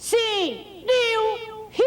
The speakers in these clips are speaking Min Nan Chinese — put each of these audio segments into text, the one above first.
四、六、香。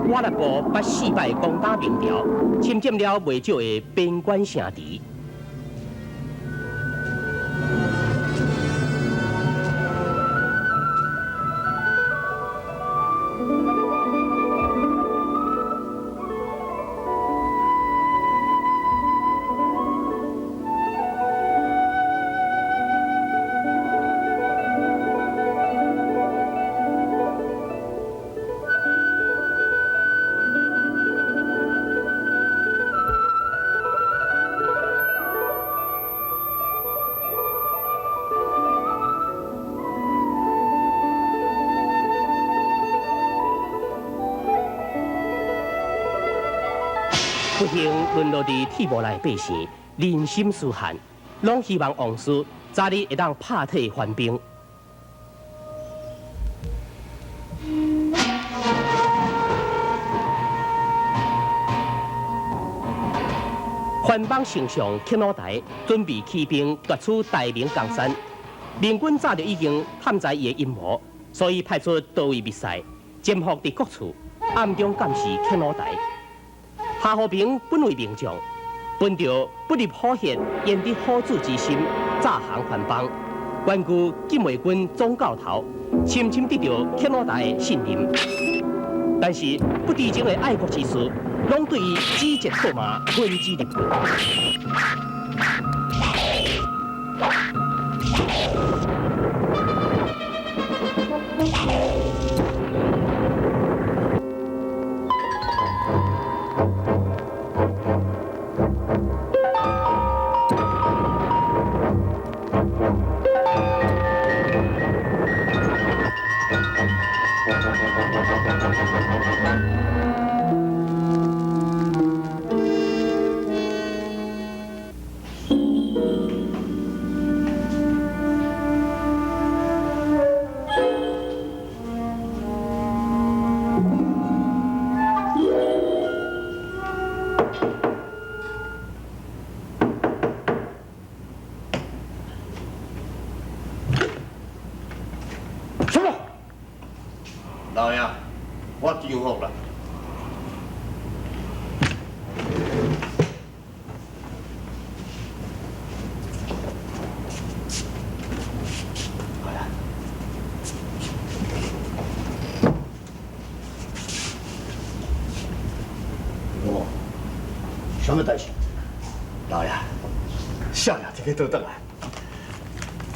瓦剌部捌四摆攻打明朝，侵占了袂少的边关城池。不幸沦落伫铁幕内百姓，人心思汉，拢希望王师早日会当拍退番兵。番邦丞相克鲁台准备起兵夺取大明江山，明军早就已经探知伊的阴谋，所以派出多位密使潜伏伫各处，暗中监视克鲁台。夏和平本为名将，本着不入虎穴，焉得虎子之心，诈降番邦，根据禁卫军总教头，深深得到克鲁台的信任。但是不知情的爱国之士，拢对伊指责唾骂，恨之入骨。什么？老爷，我降服啦。好啦。哦，什么代志？老爷，少爷这个倒转来，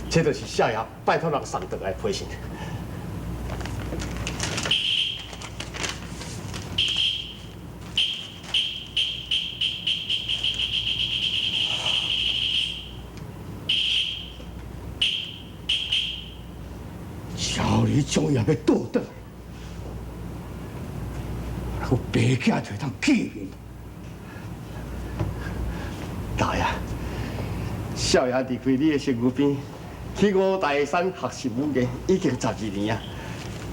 这就是少爷拜托人送转来的批信。小李终于要倒转来，有白囝就通见面。老爷，少爷离开你的身躯边，去五台山学习武艺已经12年啊，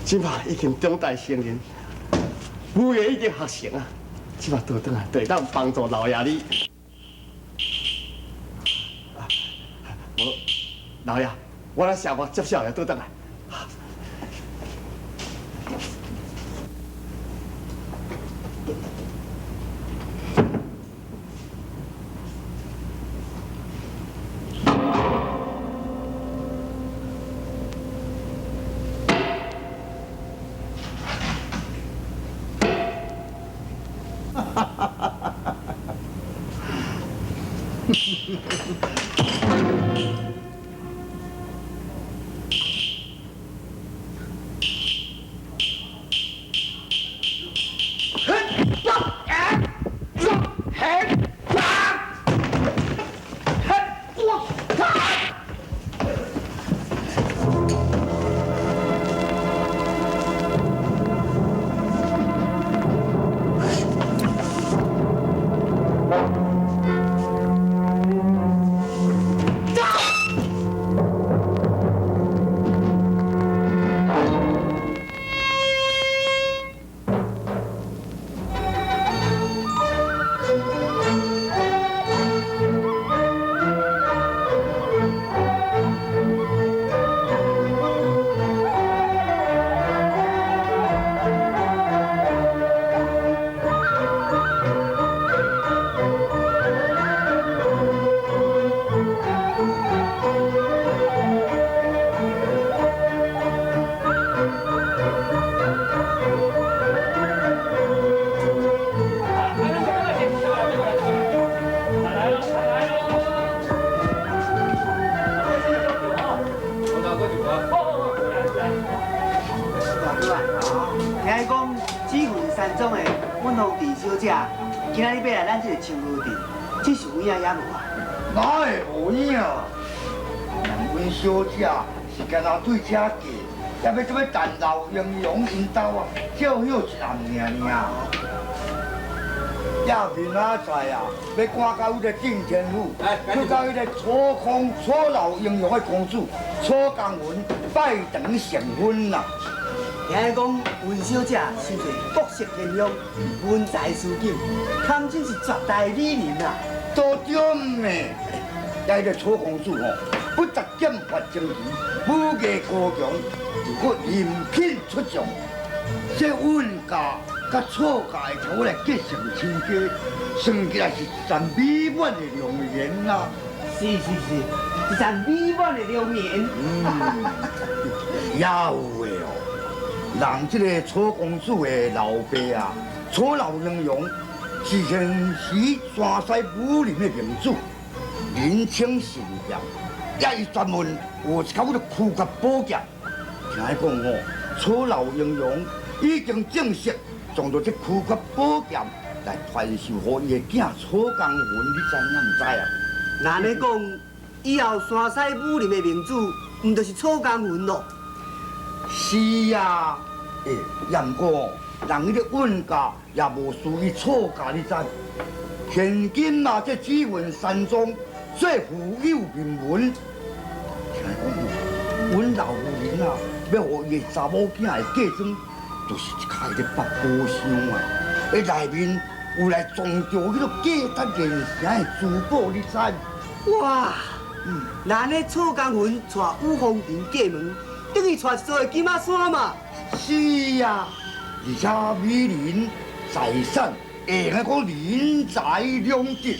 这马已经长大成人，武藝已經學成啊，這擺倒轉來就會當幫助老爺你。無，老爺，我來設法接少爺倒轉來。今仔日欲來咱這个清河鎮，這是有影抑無啊？哪會無影？人阮小姐是干焦對這嫁，抑欲做欲陳老英雄𪜶兜啊，照歇一暗爾爾。也明仔载啊，欲趕到彼个鎮天府，去佮彼个楚空楚老英雄的公主楚江云拜堂成婚啦。聽講阮小姐生做國色天香，文才斯錦，堪稱是絕代美人啊！都對呢，遐彼个楚公子吼，不但劍法精奇，武藝高強，又閣人品出眾。這阮家佮楚家的頭來結成親家，算起來是一層美滿的良緣啊！是是是，一層美滿的良緣。嗯，也有的哦。人這个楚公子的老爸啊，楚老英雄是現時山西武林的名主，人稱神劍，也伊專門有一口叫做屈腳寶劍。聽講吼，楚老英雄已經正式將著這屈腳寶劍來傳授予伊的囝楚江雲，你知影毋知啊？若按呢講，以後山西武林的名主，毋就是楚江雲囉？是啊，欸，也毋過人彼個阮家也無輸予楚家，你知？現今啊，這紫雲山莊最富有名門，聽講吼，阮老夫人啊，欲予伊的查某囝的嫁妝，就是一跤彼个百寶箱啊，彼內面有來裝著彼个價值連城的珠寶，你知？哇！若按呢楚江雲娶五鳳亭過門，等於娶一座金仔山嘛。是啊，而且美人財產會用講人財兩得。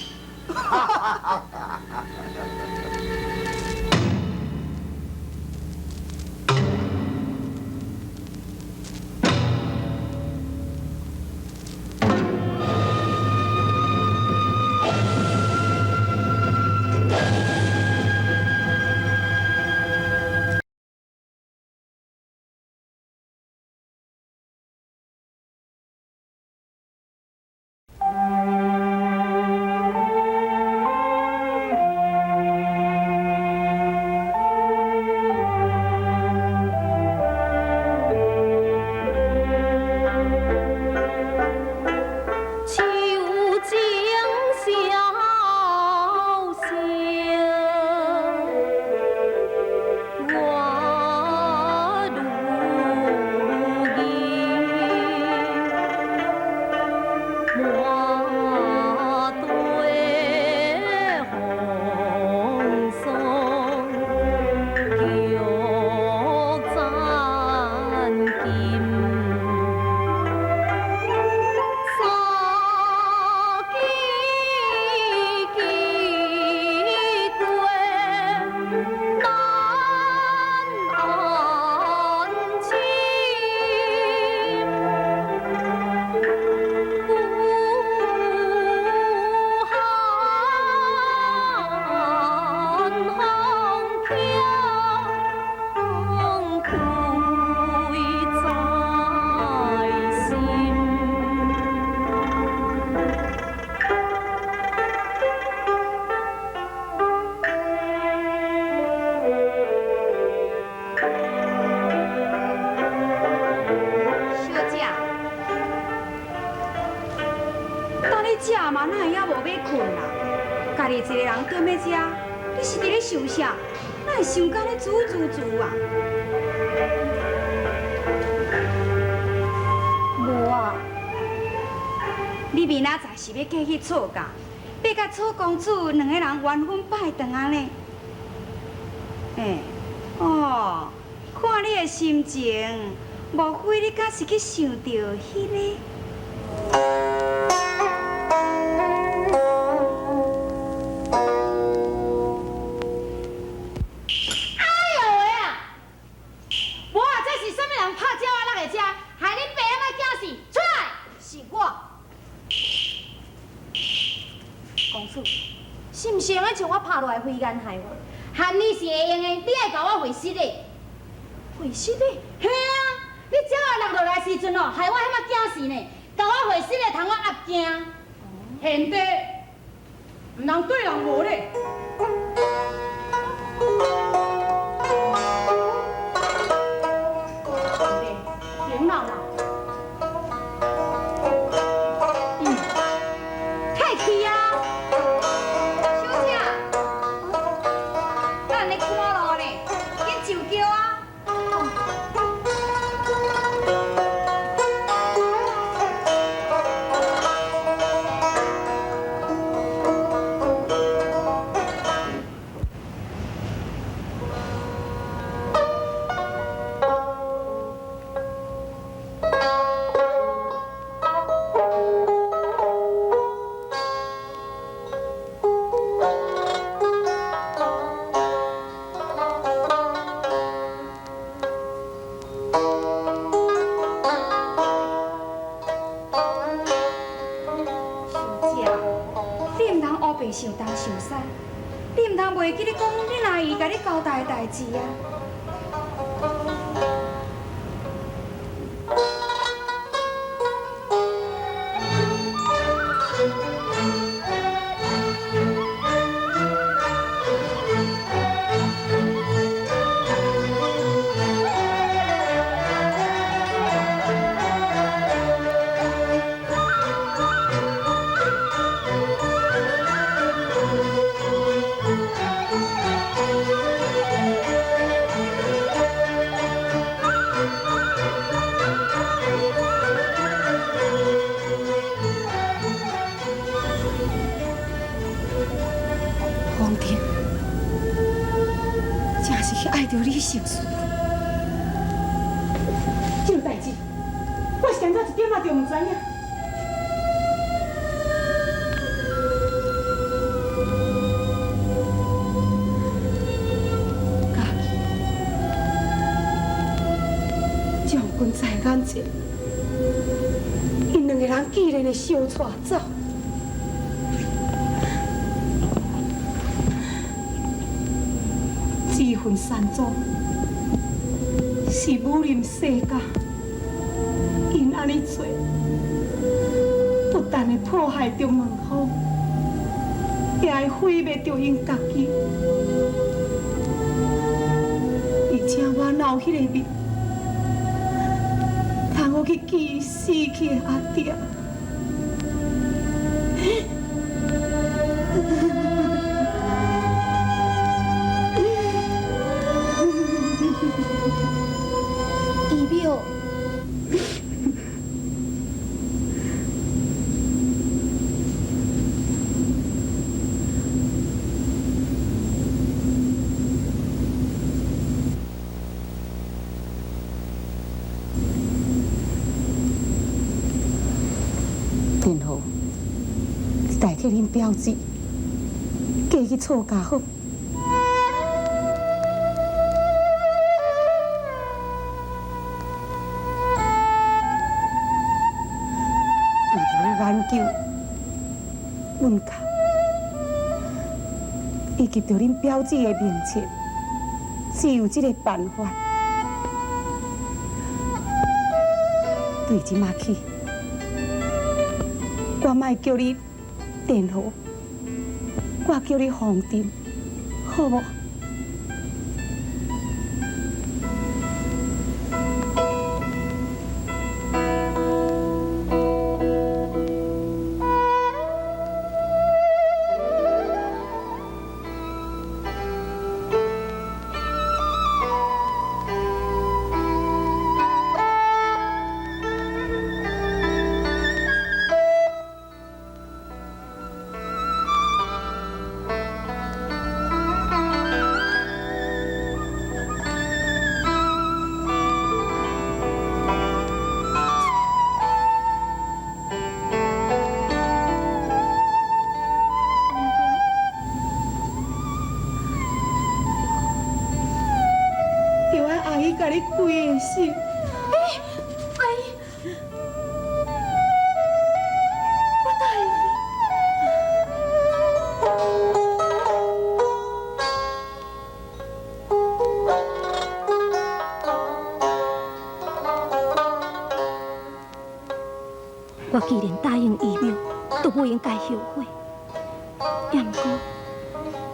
食嘛，哪會猶無欲睏啦？家己一個人踮咧遮，你是佇咧想啥？哪會想甲按呢滋滋滋啊？無啊，你明仔載是欲嫁去楚家，欲佮楚公子兩個人完婚拜堂啊呢？欸，哦，看你的心情，莫非你敢是去想著彼个？哎喲喂啊！無啊，這是啥物人拍鳥仔落來遮，害恁爸阿媽驚死！出來！是我。公子，是毋是用得將我拍落來飛檐害我？喊你是會用的，你愛共我回失的。回失的？嘿啊！你鳥仔落落來時陣哦，害我遐麼驚死呢，共我回失的，通我壓驚。賢弟，毋通對人無禮。賢弟，別鬧啦。客氣啊，小姐，咱咧看路呢，緊就叫啊。小姐，你毋通烏白想東想西，你毋通袂記你講恁阿姨共你交代的代誌啊！王婷，真是去愛著李姓師。這個代誌，我是按怎一點仔就毋知影。家己，將軍在眼前，𪜶兩個人既然會相帶走。這份山莊是武林世家，𪜶按呢做，不但會破壞著門風，也會毀滅著𪜶家己。而且我哪有彼个面，通好去見死去的阿爹？姨母，殿后，你代替恁表姊嫁去楚家好。為著欲挽救阮家，以及著恁表姊的名冊，只有這個辦法。對這馬起，我莫叫你殿后，我叫你鳳珍，好無？你规个心。哎，阿姨，我答应你。我既然答应姨母，就不应该后悔。也毋过，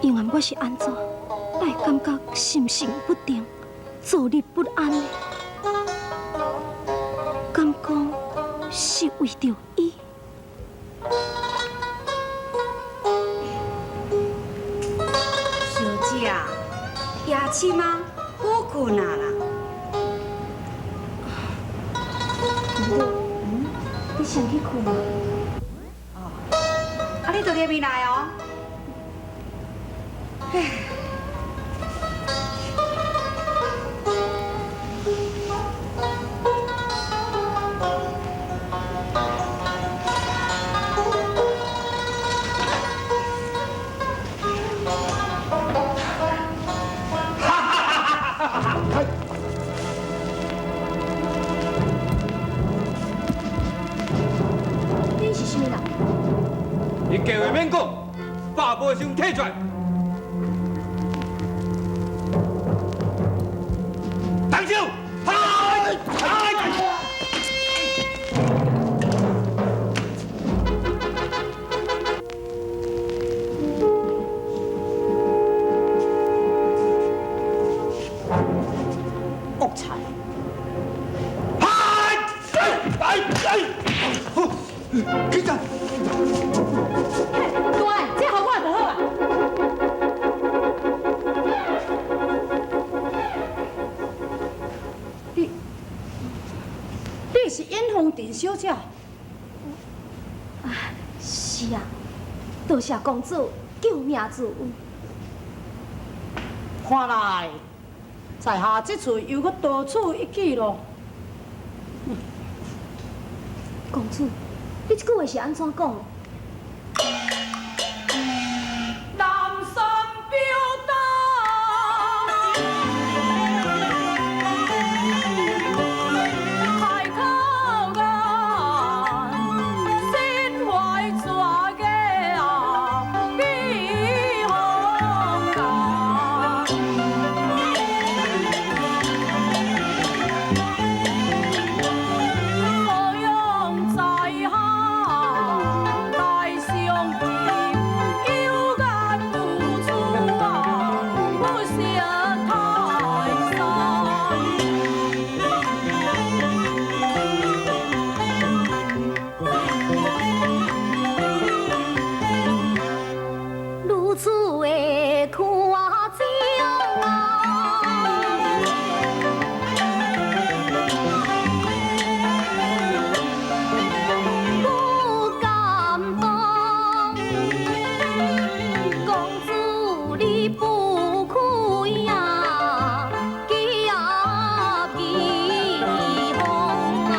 永远我是按怎，会感觉心神不定，坐立不安呢？敢讲是为著伊？小姐，夜深啊，好困啊啦。你先去睏啊。哦，啊，你就入面来哦。唉。你是啥物人？你计话免讲，百宝箱提出来。动手！恶贼！起来！大，这予我就好啊。你是尹凤婷小姐？啊，是啊，多谢公主救命之恩。看来，在下这次又阁多此一举咯。公主，你这句话是按怎讲？南山表达，开口眼，心怀全家啊，避风港。何用在下来相见，有缘无处啊，不识泰山。如此的苦情啊！不敢当，公主你不开呀，寄避风啊！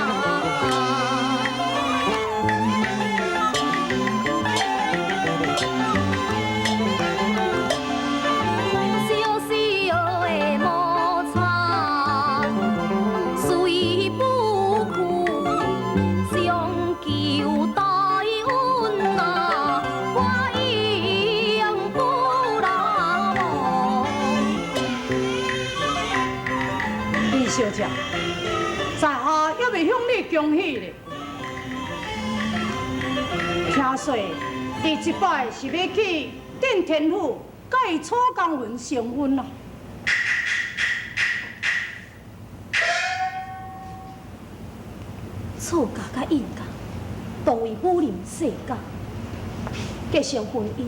小小的摩擦，虽不屈，上求大恩啊，我永不难忘。李小姐，在下犹未向你恭喜咧。听说你这摆是欲去镇天府，佮伊楚江云成婚啦。楚家佮尹家同为武林世家，结成婚姻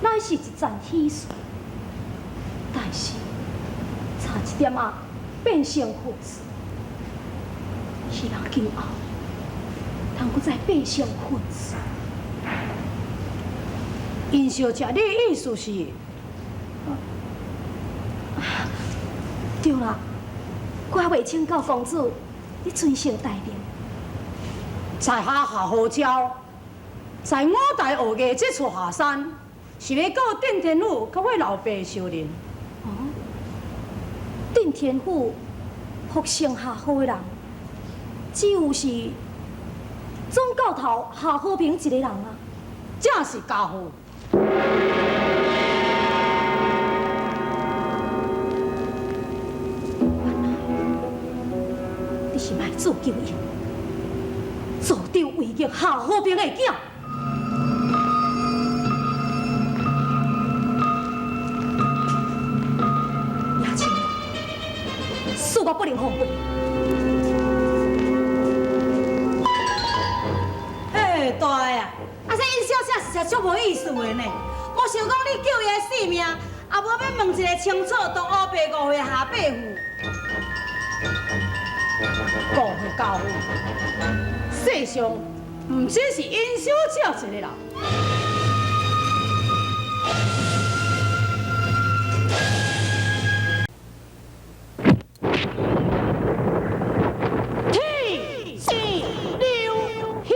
乃是一桩喜事，但是差一点仔变成祸事。希望今后通阁再变成恨事。尹小姐，你的意思是？对啦，我还未请教公主，你尊姓大名？在下夏侯昭，在五代学艺这次下山，是欲到镇天府佮我老爸相认。哦，镇天府福姓下好的人，只有是总教头夏和平一个人啊。正是家父。原来你是卖做救伊，助长为业夏和平的囝。叶青，恕我不能放过。嘿，大个啊！啊，这尹小姐实在足无意思的呢。无想讲你救伊的性命，也无欲问一个清楚，都乌白误会夏伯父。误会教父，世上毋只是尹小姐一个人。天地留香。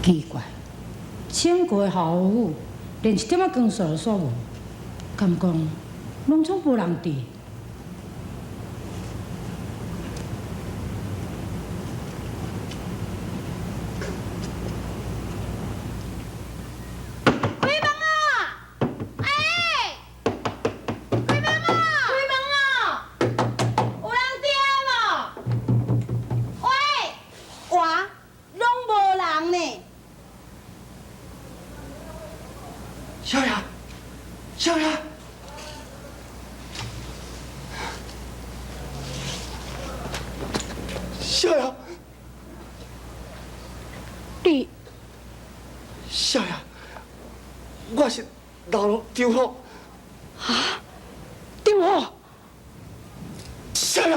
奇怪，请过的校府连一点仔光线煞无，敢讲拢总无人伫？开门啊！哎！开门啊！开门啊！有人伫无？喂！哇，拢无人呢。少爷，少爷，少爷，你，少爷，我是老龙张虎。啊，张虎，少爷，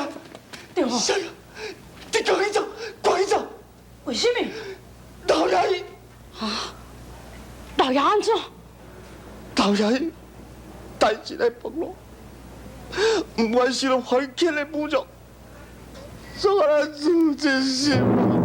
张虎，少爷，你赶紧走，赶紧走。为什么？老爷伊，啊，老爷按怎？老爷伊带一个暴露，毋愿受到番茄的侮辱，所以咱自尽身亡。